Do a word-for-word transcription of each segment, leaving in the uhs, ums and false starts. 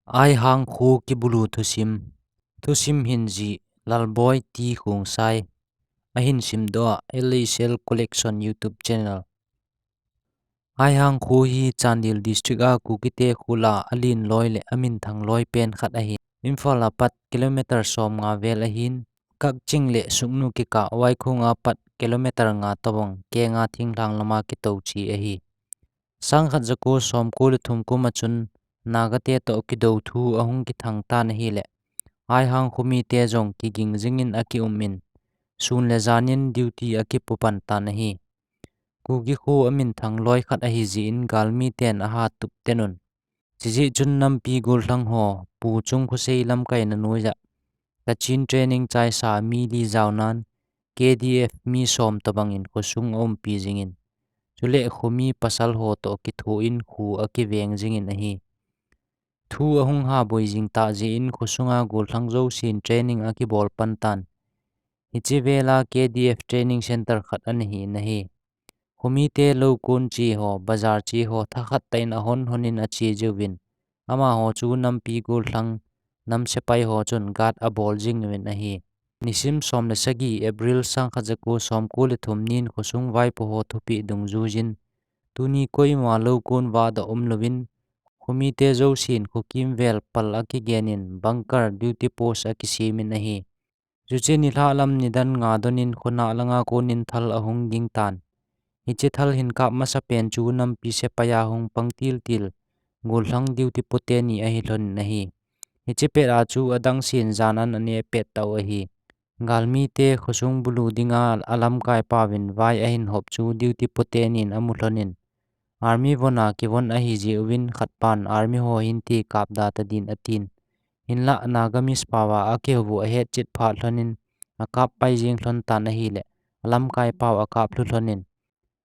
Aihang kho kibulu thusim. Thusim hin jih Lalboi T Khongsai. Ahin simdoh a L A Cell Collection YouTube channel. Aihang kho hi Chandel District a Kukite khol a alen loi le aminthang loi pen khat ahi. Imphal a pat kilometer som nga vel ahin, Kakching le Sugnu kikah Vaikhong a pat kilometer nga tobang kenga thinglhang lama kitou che ahi. Sangkhat jako somko le thum kum a chun Naga te toh kidou thu ahung kithang tan ahile, Aihang kho mite jong kiging jingin akium in, sun le janin duty akipu pan tan ahi. Kuki kho aminthang loi khat ahi jeh in galmi ten aha tup ten un. Chijeh chun nampi gollhang ho, Pu Chung Khosei lamkaina noiya Kachin training chaisa mi li jaonan K D F mi som tobang in khosung aumpi jingin, chule khomi pasal ho toh kitho in kho akiveng jingin ahi. Thu ahung haboi jing tah jeh in khosunga gollhang jousen training akibol pan tan. Hiche vela K D F training center khat ana hi in ahi. Khomite lou kon che ho, bazar che ho, thakhat tah in ahon hon in ache jiuvin, amaho chu nampi gollhang, nam sepai ho chun guard abol jing uvin ahi. Nisim som le sagi April sangkhat jako somko le thum nin khosung vaipo ho thupeh dungjuiyin, tuni koima lou kon vahdoh umlouvin, khomite jousen khokimvel pal akigen in bunker duty post akisem in ahi. Chuche nilhah lam nidan nga don in khonah langa kon in thal ahung ging tan. Hiche thal hin kap masa pen chu nampi sepai a hung pang til til gollhang duty po teni ahi lhon in ahi. Hiche pet a chu adang sen jan an aneh pet tau ahi. Galmite khosung bulu dinga alamkai pauvin vai ahin hop chu duty po tenin amu lhon in, army von a kivon ahi jeh uvin khat pan army ho hin ti kap da ta din atin. Hinlah Nagamese pao a akihou u ahet chet phat lhon in akap pai jing lhon tan ahile, alamkai pao akap lhu lhon in,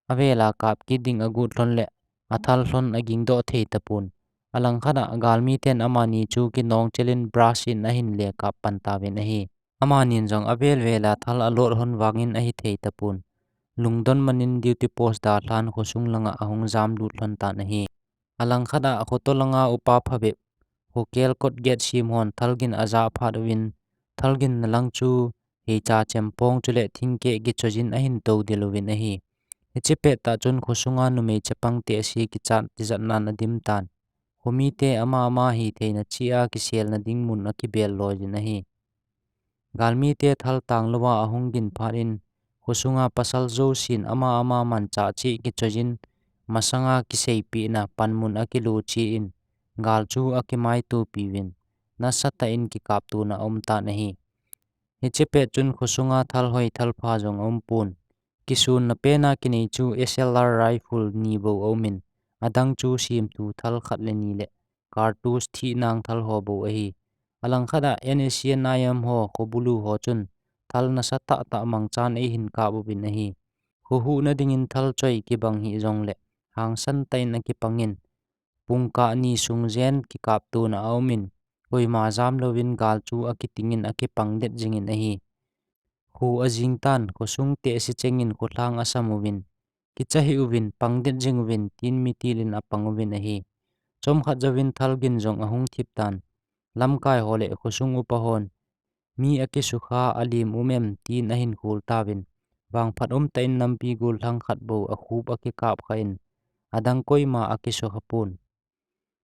avel a kap kit ding agot lhon le athal lhon aging doh thei tapon. Alangkhat a galmi ten amani chu kinong chel in brush in ahin le kap pan tauvin ahi. Amanin jong avel vel a thal alot lhon vangin ahithei tapon. Lungdon man in duty post dalhan khosung langa ahung jam lut lhon tan ahi. Alangkhat a khoto langa upa phabep, khokel kot get sem hon thal gin ajah phat uvin, thal ginna lang chu heicha chempong chule thingkeh kichoi jin ahin tou del uvin ahi. Hiche pet tah chun khosunga numei chapang te asi kichat tijat nan adim tan. Khomite ama ama hitheina cheh a kiselna ding mun akibel loi jin ahi. Galmite thal tang louva ahung gin phat in, khosunga pasal jousen ama ama manchah cheh kichoi jin, masanga kiseipehna panmun akilo cheh in, gal chu akimaitopi uvin, nasatah in kikaptona aum tan ahi. Hiche pet chun khosunga thal hoi thal pha jong aum pon. Kisunna pena kinei chu S L R rifle ni bou aum in, adang chu semthu thal khat le ni le cartridge thihnang thal ho bou ahi. Alangkhat a N S C N I M ho, khobulu ho chun thal nasatah tah mangchan eihin kap uvin ahi. Khohuhna dingin thal choi kibang hih jongle hangsan tah in akipang in, pungkah ni sung jen kikaptona aum in, koima jam louvin gal chu akiting in akipang det jingin ahi. Kho ajing tan, khosung te asi chengin kholhang asam uvin, kicha hih uvin, pang det jing uvin, tin mitil in apang uvin ahi. Chomkhat jouvin thal gin jong ahung thip tan. Lamkai ho le khosung upa hon, mi akisukha alim um em, tin ahin khol tauvin, vangphat umtah in nampi gollhang khat bou akhup akikap kha in, adang koima akisukha pon.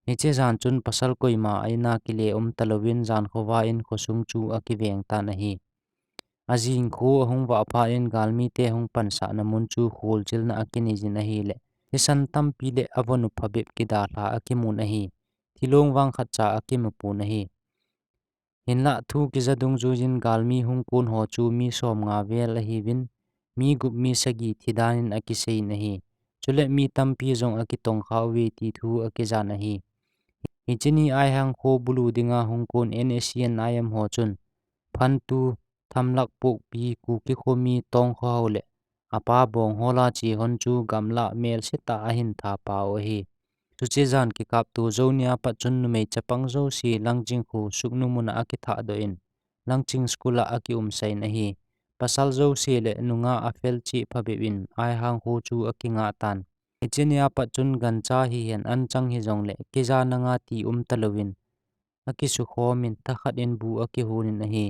Hiche jan chun pasal koima a in a kile um talouvin jan khovah in khosung chu akiveng tan ahi. Ajing kho ahung vah phat in galmite hung pansahna mun chu kholchilna akinei jin ahile, thisan tampi le avon u phabep kidalha akimun ahi. Thilong vang khatcha akimu pon ahi. Hinlah thu kija dungjuiyin galmi hung kon ho chu mi som nga vel ahiuvin, mi gup mi sagi thi dan in akisei in ahi. Chule mi tampi jong akitongkha uve ti thu akijan ahi. Hiche ni Aihang kho bulu dinga hung kon N S C N I M ho chun, phantu Thamlak Pokpi Kuki khomi Tongkhohao le apa Bonghola che hon chu gamlah melsetah a ahin thapha u ahi. Chuche jan kikapto jou nia pat chun numei chapang jouse Langching kho Sugnu mun a akithahdoh in, Langching school a akiumsah in ahi. Pasal jouse le nungah a felchih phabep in Aihang kho chu akingah tan. Hiche nia pat chun gancha hihen anchang hijongle kija nanga ti um talouvin, akisukhomin thakhat in bu akihunin ahi.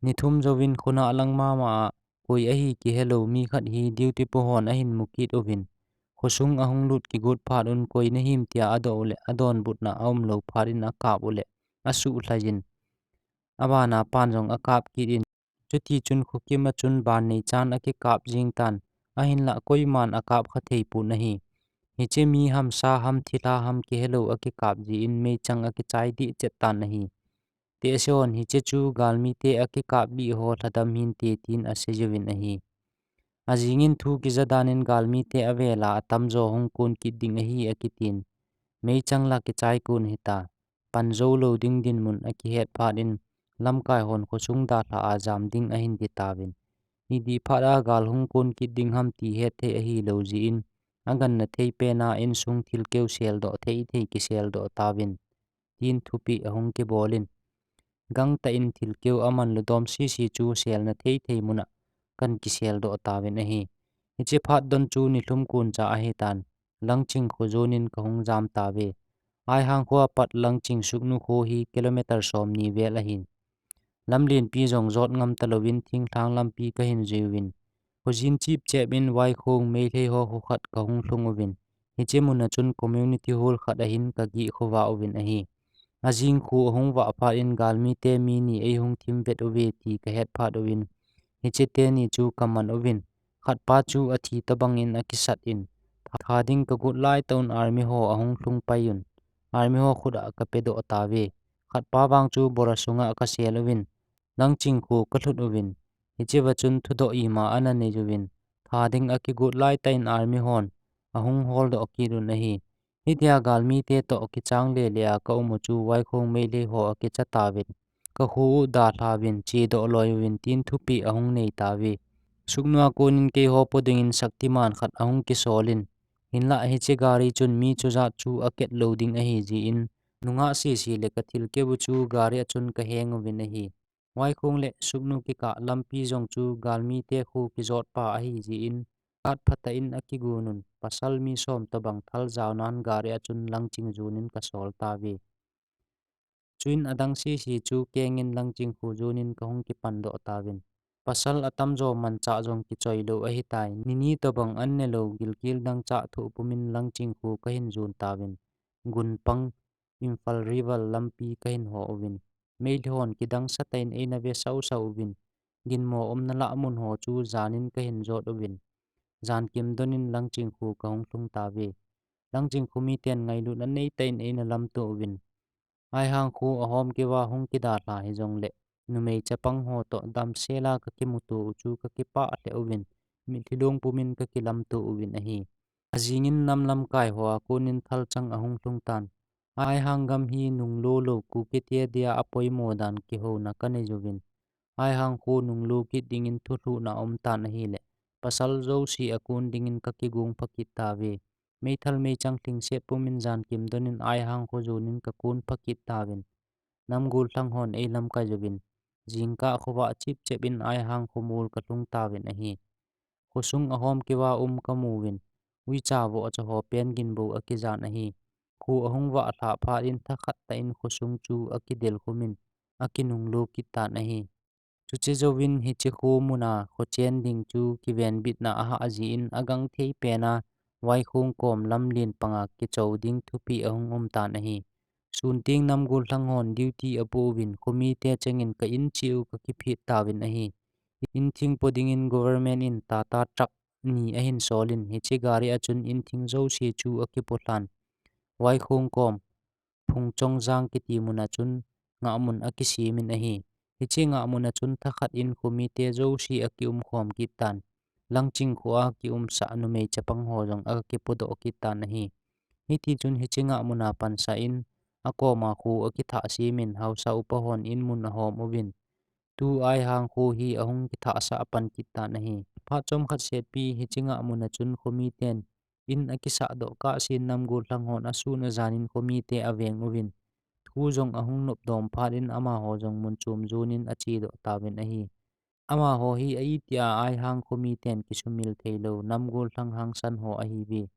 Nithum jouvin khonung lang mama a koi ahi kihelou mi khat hi duty po hon ahin mukit uvin, khosung ahung lut kigot phat un koi nahim tia adoh uleh adonbutna aumlou phat in akap uleh asuhlhai jin, abana pan jong akap kit in, chuti chun khokim a chun ban neichan akikap jing tan, ahinlah koiman akap kha thei pon ahi. Hiche mi ham sa ham thilha ham kihelou akikap jin meichang akichai dehchet tan ahi. Tehse hon hiche chu galmite akikap bih ho lhadam hinte tin asei uvin ahi. Ajingin thu kija danin galmite avela atamjo hung kon kit ding ahi akitin, meichang la kichai kon hita, pan jou lou ding dinmun akihet phat in, lamkai hon khosung dalha a jam ding ahin ti tauvin. Hiti phat a gal hung kon kit ding ham ti hetthei ahilou jeh in, agangna thei pen a insung thilkeu seldoh thei thei kiseldoh tauvin, tin thupeh ahung kibolin, gangtah in thilkeu aman ludom sisi chu selna thei thei mun a kahin kiseldoh tauvin ahi. Hiche phat don chu nilhum kon cha ahitan, Langching kho jonin kahung jam tauve. Aihang kho apat Langching Sugnu kho hi kilometer somni vel ahin, lamlenpi jong jot ngam talouvin thinglhang lampi kahin jui uvin, khojin chipchep in Vaikhong Meitei ho kho khat kahung lhung uvin, hiche mun a chun community hall khat ahin kageh khovah uvin ahi. Ajing kho ahung vah phat in galmite mi ni eihung thim vet uve ti kahet phat uvin, hiche teni chu kaman uvin, khatpa chu athi tobang in akisat in, tha ding kagot laitah un army ho ahung lhung pai un, army ho khut a kapedoh tauve. Khatpa vang chu bora sunga kasel uvin, Langching kho kalhut uvin, hichea chun thudoh ima ana nei uvin, tha ding akigot laitah in army hon ahung holdoh kit un ahi. Hitia galmite toh kichang lele a kaum u chu Vaikhong Meitei ho akicha tauvin, kakho u dalha uvin, chedoh loi uvin tin thupeh ahung nei tauve. Sugnu a konin keiho po dingin Shaktiman khat ahung kisolin, hinlah hiche gari chun mi chujat chu aketlou ding ahi jeh in, nungah sisi le kathilkeu u chu gari a chun kaheng uvin ahi. Vaikhong le Sugnu kikah lampi jong chu galmite kho kijot pa ahi jeh in, kat phatah in akigon un, pasal mi som tobang thal jaonan gari a chun Langching jonin kasol tauve. Chuin adang sisi chu kengin Langching kho jonin kahung kipandoh tauvin, pasal atamjo manchah jong kichoilou ahitai, nini tobang an nelou gilkel dangchah thoh pumin Langching kho kahin jon tauvin, Gunpang, Imphal River lampi kahin ho uvin, Meitei hon kidangsatah in eina ve sausau uvin, ginmo umna lah mun ho chu janin kahin jot uvin, jankim donin Langching kho kahung lhung tauve. Langching kho miten ngailutna neitah in eina lamto uvin, Aihang kho ahom keuva hung kidalha hijongle, numei chapang ho toh damsela kakimuto u chu kakipah lheh uvin, mitlhi long pumin kakilamto uvin ahi. Ajingin nam lamkai hoa konin thalchang ahung lhung tan, Aihang gam hi nunglo lou Kukite dia apoimo dan kihouna kanei uvin, Aihang kho nunglo kit dingin thulhuhna aum tan ahile, pasal jouse akon dingin kakigong pha kit tauve. Meithal meichang lhingset pumin jankim donin Aihang kho jonin kakon pha kit tauvin, namgol lhang hon eilamkai uvin, jingkah khovah chipchep in Aihang kho mol kalhung tauvin ahi. Khosung ahom keuva um kamuvin, uicha vohcha ho pen ginbou akijan ahi. Kho ahung vahlhah phat in thakhat tah in khosung chu akidel khumin, akinunglo kit tan ahi. Chuche jouvin hiche kho muna khochen ding chu kivenbitna ahah jeh in agangthei pena Vaikhong kom lamlen panga kichou ding thupeh ahung um tan ahi. Sunteng namgol lhang hon duty apouvin, khomite chengin ka in cheh u kakiphet tauvin ahi. In thing po dingin government in Tata truck ni ahin solin, hiche gari a chun in thing jouse chu akipo lhan, Vaikhong kom Phungchongjang kiti muna chun ngahmun akisemin ahi. Hiche ngahmuna chun thakhat in khomite jouse akiumkhom kit tan, Langching khoa kiumsah numei chapang ho jong akipodoh kit tan ahi. Hitichun hiche ngahmuna pansah in akoma kho akithahsemin haosa upa hon in mun ahom uvin, tu Aihang kho hi ahung kithahsah pan kit tan ahi. Phat chomkhat setpi hiche ngahmuna chun khomiten in akisahdoh kahsen namgol lhang hon asun ajanin khomite aveng uvin, thu jong ahung nopdom phat in amaho jong mun chom jonin achedoh tauvin ahi. Amaho hi a itia Aihang khomiten kisumil theilou namgol lhang hangsan ho ahiuve.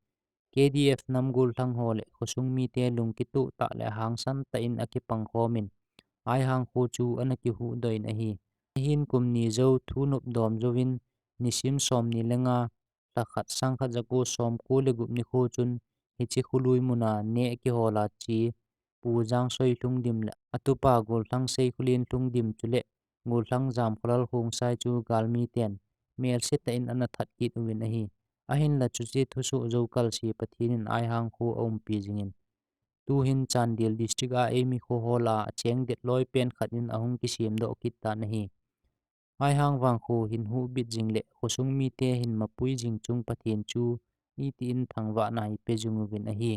K D F nam gollhang ho le khosung mite lungkitoh tah le hangsan tah in akipang khomin, Aihang kho chu ana kihuhdoh in ahi. Ahin kum ni jou thu nopdom jouvin, nisim som ni le nga, lha khat sang khat jako som ko le gup nikho chun, hiche kholui muna neh kihol a che Pu Jangsoi Lhungdim le atupa gollhang Seikholen Lhungdim chule gollhang Jamkholal Khongsai chu galmiten melse tah in ana that kit uvin ahi. Ahinla chuche thusoh jou kalse Pathen in Aihang kho aumpi jingin, tuhin Chandel District a eimi kho hol a acheng det loi pen khat in ahung kisemdoh kit tan ahi. Aihang vang kho hin huhbit jing le khosung mite hin mapui jing chung Pathen chu itin thangvahna ipe jing uvin ahi.